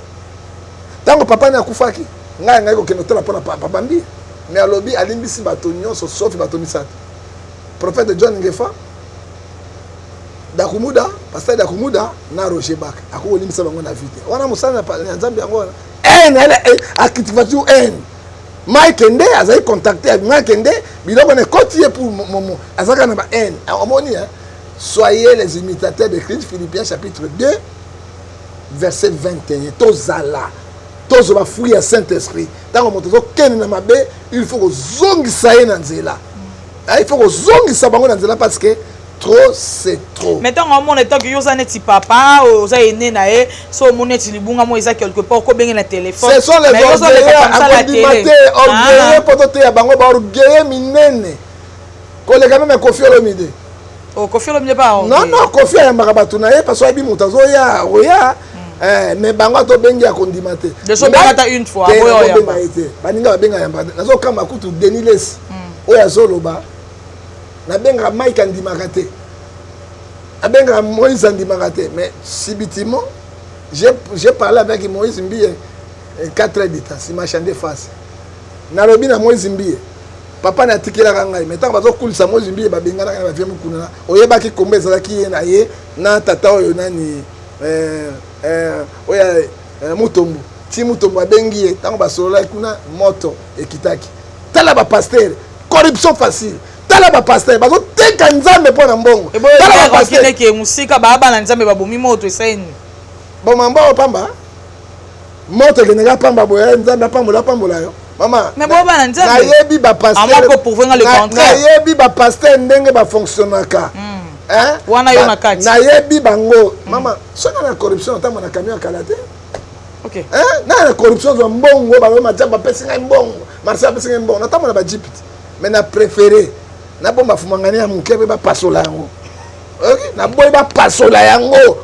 A: tango papa ne akufaki ngai ngai kokende kotala mpona papa Mbiye mais alobi alimbisi bato nyonso sauf bato misato. Prophète John Ngefa, Dakumuda, pasteur Dakumuda na Roger Baka akoki kolimbisa bango na vie te. Wana mosala ya Nzambe yango wana. Haine, elle, elle, acritiquer haine. Mike nde azali contacte ya Mike nde biloko na ekoti ye pour momo azalaka na ba haine omoni hein? Soyez les imitateurs de Christ, Philippiens chapitre 2 verset 21. Tozala tozwa ba fruit ya Saint-Esprit. Ntango moto azokende na mabe, il faut kozongisa ye na nzela. Il faut kozongisa bango na nzela parce que trop c'est trop.
D: Mais ntango amona etant que yo oza neti papa, oza aîné na ye, so omoni neti libunga mo eza quelque part, okobenge na téléphone.
A: Ce sont les orgueilleux, akondima te, orgueilleux mpo toteya bango, ba orgueilleux minene koleka meme Koffi Olomide.
D: Oh, Koffi Olomide pa
A: Non, non, Koffi ayambaka bato na ye parce que ayebi moto azoya, oya. Eh, mais bango atobengi akondima te.
D: Deso benga ata une fois, aboya oyamba.
A: Ye te. Baninga babenga yamba. Nazokamba kutu Denis Lessi. Oyo azoloba. Nabengaka Mike andimaka te. Nabengaka Moïse andimaka te. Mais subitement, j'ai parlé avec Moïse Mbiye 4 heures du temps, si ma chande face. Nalobi na Moïse Mbiye, papa na atikelaka ngai, mais ntango bazokulisa Moïse Mbiye babenganaka na bavie mokuna, oyebaki kombo ezalaki ye na ye na tata oyo nani oyo Mutombo, ti Mutombo abengi ye, ntango basololaki kuna moto ekitaki. Tala ba pasteur, corruption facile. Tala ba pasteur bazoteka Nzambe mpo na mbongo.
D: Tala ba pasteur ke musika ba bana Nzambe babomi moto eseni.
A: Boma mbongo pamba. Moto ekendeka pamba boye Nzambe apambola apambola yo. Mama,
D: mais bo bana Nzambe.
A: Nayebi ba pasteur.
D: Amoko ko prouver nga le contraire.
A: Nayebi ba pasteur ndenge ba fonctionnaka. Hein?
D: Wana yo na kati.
A: Nayebi bango. Mama, soki na corruption otamba na camion ya kala te.
D: Ok.
A: Hein? Na corruption zwa mbongo ba matia ba pesi ngai mbongo. Marcel apesi ngai mbongo. Natamba na ba jeep. Mais na préféré nabomba fumangani ya moke mpe bapasola yango. Oyoki? Naboyi bapasola yango.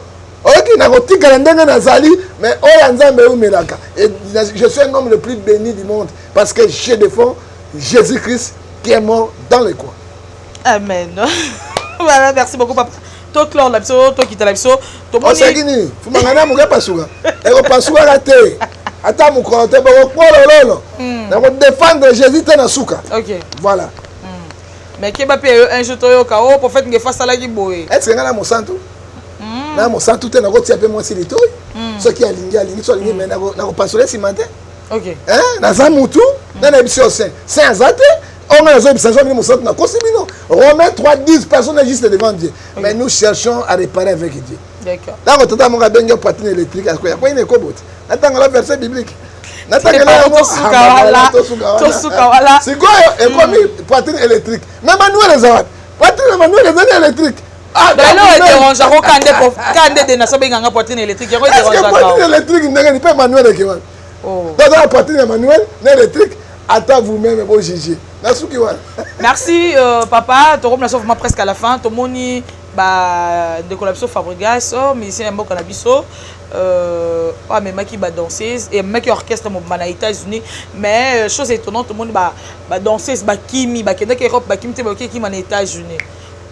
A: Oyoki? Nakotikala ndenge nazali, mais oyo ya Nzambe eumelaka. Et je suis un homme le plus béni du monde parce que je défends Jésus-Christ qui est mort dans le croix.
D: Amen. Voilà, merci beaucoup papa. To clore la biso, to kita la biso. To moni.
A: Osaki nini? Fumangani ya moke epasuka. Ekopasukaka te. Ata mokolo te bokokwolololo. Nako défendre Jésus te na suka.
D: Ok.
A: Voilà.
D: Mais keba pe yo un jour toyoka oh prophète Ngefa asalaki boye.
A: Est-ce que nga na mosantu? Na mosantu te nakotia pe mwasi litoi. Soki alingi alingi soki alingi mais nakopasola nsima te.
D: Ok.
A: Hein? Naza mutu, na nayebisi yo saint. Saint aza te. Oyo nga nazoyebisa nzambe bino mosantu nakosi bino. Romains 3 10 personne n'est juste devant Dieu. Mais nous cherchons à réparer avec Dieu.
D: D'accord.
A: Tango tata moko abengi yo poitrine électrique akoya akoyi na ekobo te. Natanga la verset biblique. Natangela yango.
D: Tosuka wana. Tosuka wana.
A: Sikoyo ekomi poitrine électrique. Mais manuel eza wapi? Poitrine manuel ezali électrique.
D: Ah, lelo ederangeako kande kande de naso benganga poitrine électrique yango ederangeaka.
A: Poitrine électrique ndenge ni pe manuel eke wapi? Toza na poitrine ya manuel na électrique. Ata vous-même bo juger. Nasuki wana.
D: Merci papa, tokomi na so vraiment presque à la fin. Tomoni ba ndeko na biso Fabregas, oh, musicien ya mboka na biso, oyo amemaki ba danseuse et amemaki orchestre mobimba na États-Unis, mais chose étonnante, tomoni ba danseuse bakimi, bakendaki Europe, bakimi te, bakeki kima na États-Unis.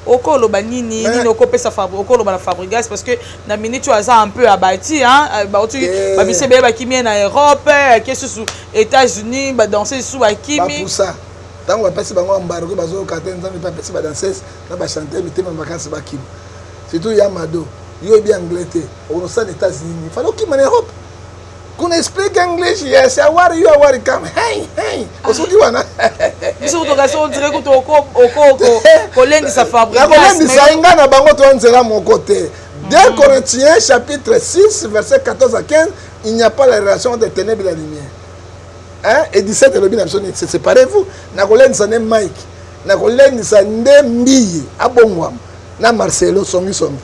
D: Okoloba nini, nini okopesa okoloba na Fabregas parce que na minute oyo aza un peu abattu, hein, bauti ba musicien ebele bakimi ye na Europe, ake susu États-Unis, ba danseuse susu bakimi.
A: Bapusa. Tango bapesi bango embargo bazoyoka te, Nzambe mpe apesi ba danseuse na ba chanteur mitema makasi bakima. Surtout ya Mado, yo oyebi anglais te, okonosala na États-Unis, il fallait okima na Europe. Kuna speak English, yes, how are you, how are you, come, hey, hey. Osoki wana.
D: Biso kutoka so on dirait kuto oko oko kolendisa Fabregas.
A: Nakolendisa nga na bango to nzela moko te. 2 Corinthiens chapitre 6 verset 14 à 15, il n'y a pas la relation entre ténèbres et la lumière. Hein? Et 17 elobi na biso nini? Séparez-vous. Nakolendisa nde Mike, nakolendisa nde Mbiye abongwama na Marcelo songi songi.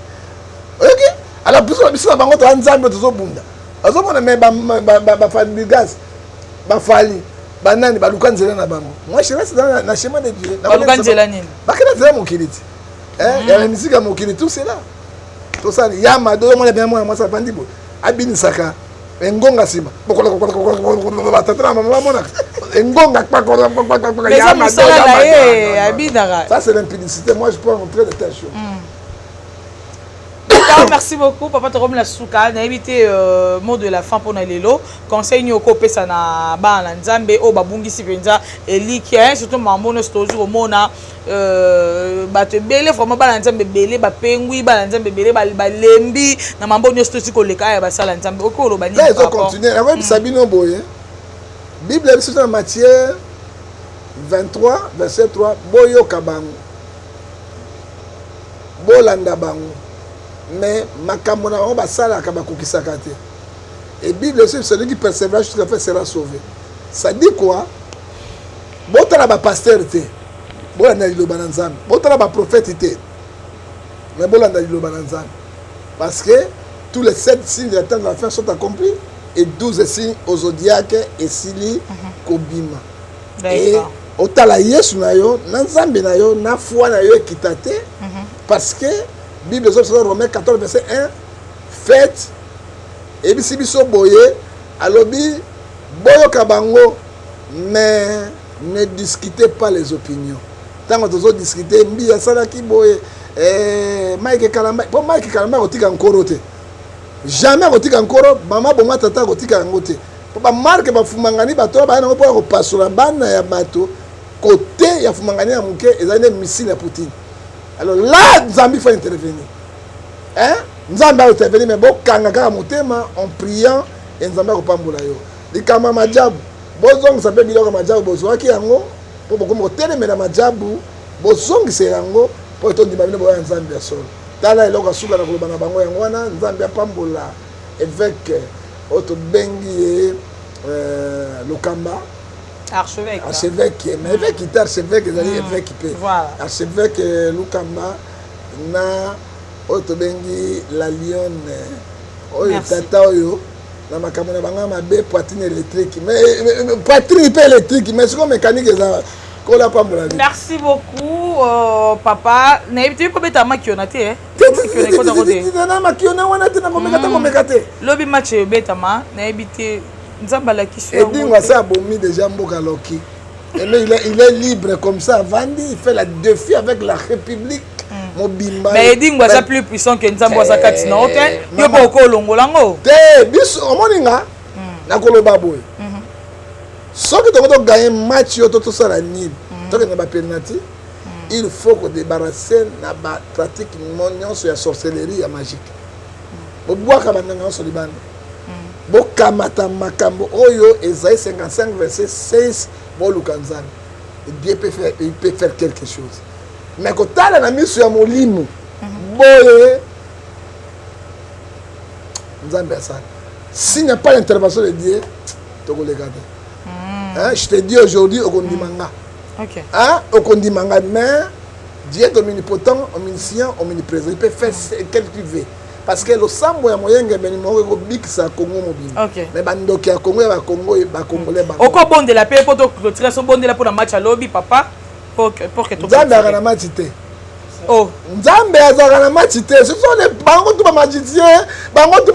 A: Oyoki? Alors biso biso na bango toza Nzambe tozobunda. Azomona mais ba ba ba ba Fabregas, ba Fally, ba nani baluka nzela na bango. Moi je reste dans na chemin de Dieu.
D: Baluka nzela nini?
A: Bakenda nzela mokili ti. Hein? Ya musique ya mokili tout cela. Tout ça ya Mado yo mona bien mwana mwasi avandi boye. Abinisaka engonga nsima batata na mama bamonaka engonga.
D: Eza mosala na ye abinaka.
A: Ça c'est l'impudicité. Moi je peux rentrer de telles choses.
D: D'accord, merci beaucoup papa. Tokomi na suka, nayebi te mot de la fin mpona lelo, conseil nini okopesa na bana na Nzambe oyo babungisi mpenza elikia, surtout mambo nyonso tozwi komona bato ebele vraiment bana Nzambe ebele bapengwi, bana Nzambe ebele balembi na mambo nyonso tozi koleka ya basala Nzambe, okoki koloba nini?
A: Ezocontinue, nakoyebisa bino boye. Bible ya biso na Matthieu 23 verset 3 boyoka bango bolanda bango mais makambo na bango basalaka bakokisaka te et Bible aussi celui qui persévère jusqu'à la fin sera sauvé ça dit quoi botala ba pasteur te bolanda liloba na Nzambe botala ba prophète te mais bolanda liloba na Nzambe parce que tous les sept signes de la temps de la fin sont accomplis et 12 signes au zodiaque esili kobima et otala yesu na yo na nzambe na yo na foi na yo ekita te parce que bible ezo romain 14 verset 1 faites eyebisi biso boye alobi boyoka bango mais ne discutez pas les opinions ntango tozodiscute mbi asalaki boye eh, mike kalamba mpo mike kalamba akotika nkoro te jamais akotika nkoro mama boma tata akotika yango te mpo bamarke bafumangani bato oyo baya nango mpo ya kopasola bana ya bato kote ya fumangani ya moke ezali nde missile ya poutine alors là nzambe faut intervenir hein? nzambe akointervenir mais bokanga kaka motema en priant e nzambe akopambola yo likambo ya majabu bozongisa mpe biloko ya majabu bozwaki yango mpo bokomi kotelemela majabu bozongisa yango mpo etondima bino boya nzambe ya solo tala eloko ya suka na koloba na bango yango wana nzambe apambola évêque oyo tobengi ye euh, lokamba
D: archevêque
A: archevêque mais évêque te archevêque ezali mm. évêque mpe archevêque euh, lukamba na oyo tobengi la lionne oyo tata oyo na makambo na bango mabe poitrine électrique mais poitrine mpe électrique mais sikoyo mécanique eza kola pambola
D: merci beaucoup euh, papa nayebi te kobeta makiona te eh?
A: na makiona wana te nakomeka te komeka te
D: lobi match ebetama nayebi te nzambe alakisi
A: edingo ase abomi déjà mboka loki mais il est, il est libre comme ça avandi il fait la défi avec la république hmm. mobimba
D: mais edingo aza plus puissant que nzambe aza kati na yo te eh, yo mpo okolongola yango
A: te biso omoni nga hmm. nakoloba boye hmm. soki tongo toganye match yo to tosala nini tokende bapenalty il faut kodebarrasse na bapratique nyonso ya sorcellerie ya magique bobwaka banganga nyonso libanda bokamata makambo oyo ezai 55 verset 6 boluka nzambe dieu peut faire, il peut faire quelque chose mais kotala na miso ya molimo boye nzambe asala s'il n'y a pas l'intervention de dieu tokoleka te mm. je te dis aujourd'hui okondima nga okay. hein? okondima nga mais dieu est omnipotent omniscient omniprésent il peut faire ce qu'il veut parce que losambo ya moyengebene moko ekobikisa kongo mobimba okay. mais bandoki ya kongo ya bakongo bakongole
D: bango okobondela mpe mpo toclotire sobondela mpo na match alobi papa pour que
A: nzambe azalaka na match te
D: oh.
A: nzambe azalaka na match te ce sont les bango tu bamagicien bango tu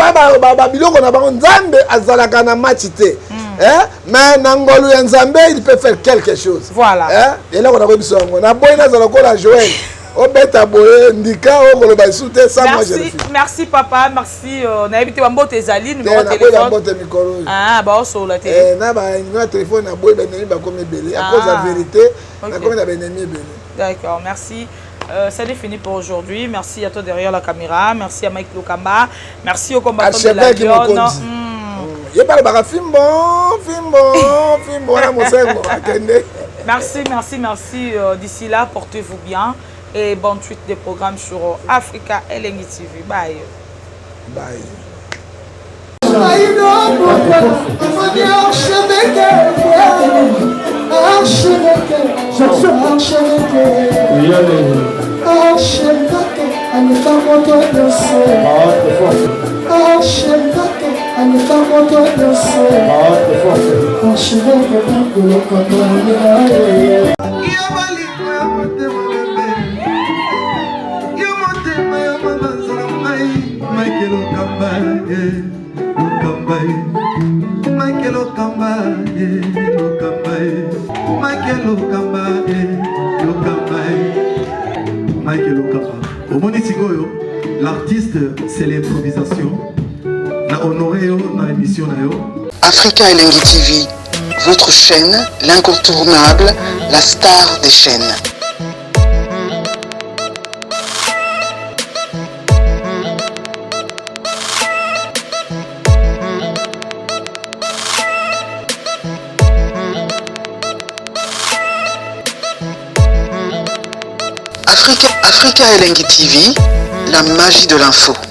A: babiloko na bango nzambe azalaka na match te mm. eh? mais na ngolu ya nzambe il peut faire quelque chose
D: voilà.
A: eh? eloko nakoyi biso yango naboyi nazala lokola joel obeta boye ndika okoloba lisusu te sans moi je
D: merci, merci papa merci euh, nayebi te bambote ezali
A: numéro téléphone bambote mikolo oyo
D: ah baosolola te
A: eh, na ba numéro ya téléphone naboyi baennemi bakomi ebele à cause ya ah. vérité nakomi na baennemi ebele
D: d'accord merci Euh, ça est fini pour aujourd'hui. Merci à toi derrière la caméra. Merci à Mike Lokamba. Merci au combattant de la Lyon.
A: Ye balobaka fimbo fimbo fimbo wana mosengo akende.
D: Merci, merci, merci. Euh, d'ici là, portez-vous bien et bonne suite des programmes sur Africa Elengi TV. Bye.
A: Bye.
J: Omoni sikoyo l'artiste c'est l'improvisation na honoré yo na émission na yo
K: Africa Elengi TV, votre chaîne, l'incontournable, la star des chaînes. Africa Elengi TV, la magie de l'info.